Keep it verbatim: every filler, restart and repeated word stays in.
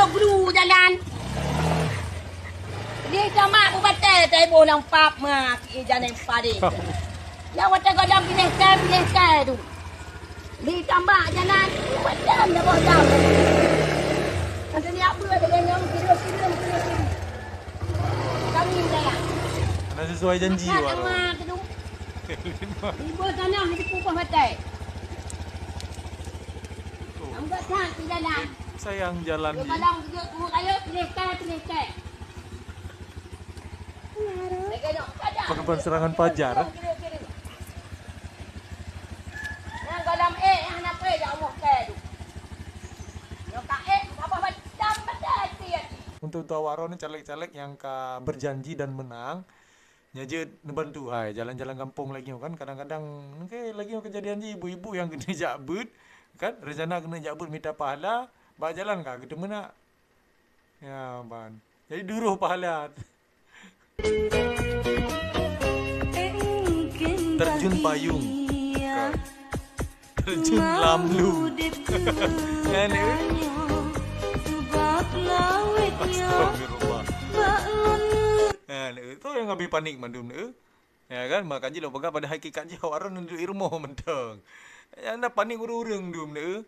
Guru jalan. Di jamak bubatai taiboh lam pap ma ki jalan pade. Nyang watèe godoh piléh kai, piléh kai tu. Di tambak jalan, bubatai dah boh jam. Nanti ni apa dia nyang kira-kira, kira-kira. Kami dah. Karena sesuai janji, Makan warung. Sama tu. Ibu tanah di kubah batai. Ambat tak di jalan. Sayang jalan ni. Kalau dia turun ayo, piléh kai, piléh kai. Korban serangan fajar, eh? Untuk, untuk awak droe ni caleg-caleg nyang ka berjanji dan menang, nya jeuet neubantu hai jalan-jalan gampông lagèe nyoe kan, kadang-kadang mungkin lagèe nyoe keujadian jih ibu-ibu nyang keuneuk jak beuet kan, rencana keuneuk jak beuet mita pahala, bak jalan ka geuteumeunak. Ya, ban. Jadi duroh pahala. Terjun payung. Ka. Terjun lam lu. Kan, eh? Astagfirullah. Kan, eh? Tu nyang habéh panik mandum, eh? Ya kan? Maka jih lôn peugah pada hakikat jih awak droe duek i rumoh mantong. Nyang na panik ureueng-ureueng dum, eh?